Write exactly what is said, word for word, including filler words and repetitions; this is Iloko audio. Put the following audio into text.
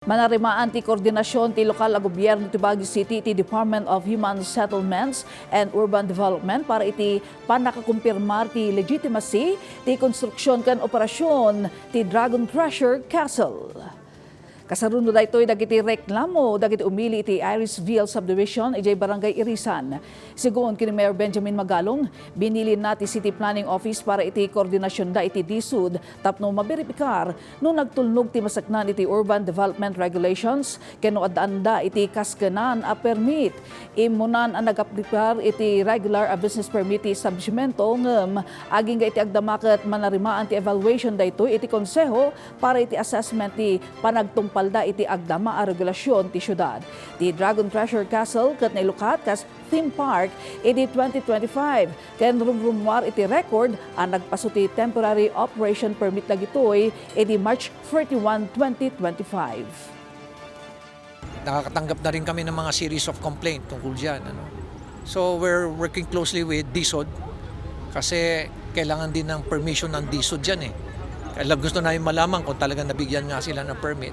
Manarimaan ti koordinasyon ti lokal a gobyerno ti Baguio City iti Department of Human Settlements and Urban Development para iti pannakakumpirmar ti legitimacy ti konstruksyon ken operasyon ti Dragon Treasure Castle. Kasarano daytoy dagiti reklamo dagiti umili iti Irisville Subdivision idiay Barangay Irisan. Sigun ken ni Mayor Benjamin Magalong, binilinna ti City Planning Office para iti koordinasyonda iti DSUD tapno maberipikar no nagtulnog ti masaknan iti Urban Development Regulations ken no addaanda iti kaskenan a permit. Immunan a nagaplikar iti regular a business permit ti establisimento ngem agingga iti agdama ket manarimaan ti evaluation daytoy iti Konseho para iti assessment ti panagtungpalda iti agdama a regulasyon ti siudad. Ti Dragon Treasure Castle ket nailukat kas theme park idi twenty twenty-five ken rumrummuar iti record a nagpasu ti temporary operation permit dagitoy idi March thirty-one, twenty twenty-five. Nakakatanggap na rin kami ng mga series of complaint tungkol dyan. Ano? So we're working closely with DSUD kasi kailangan din ng permission ng DSUD dyan eh. Kaya gusto namin malaman kung talagang nabigyan nga sila ng permit.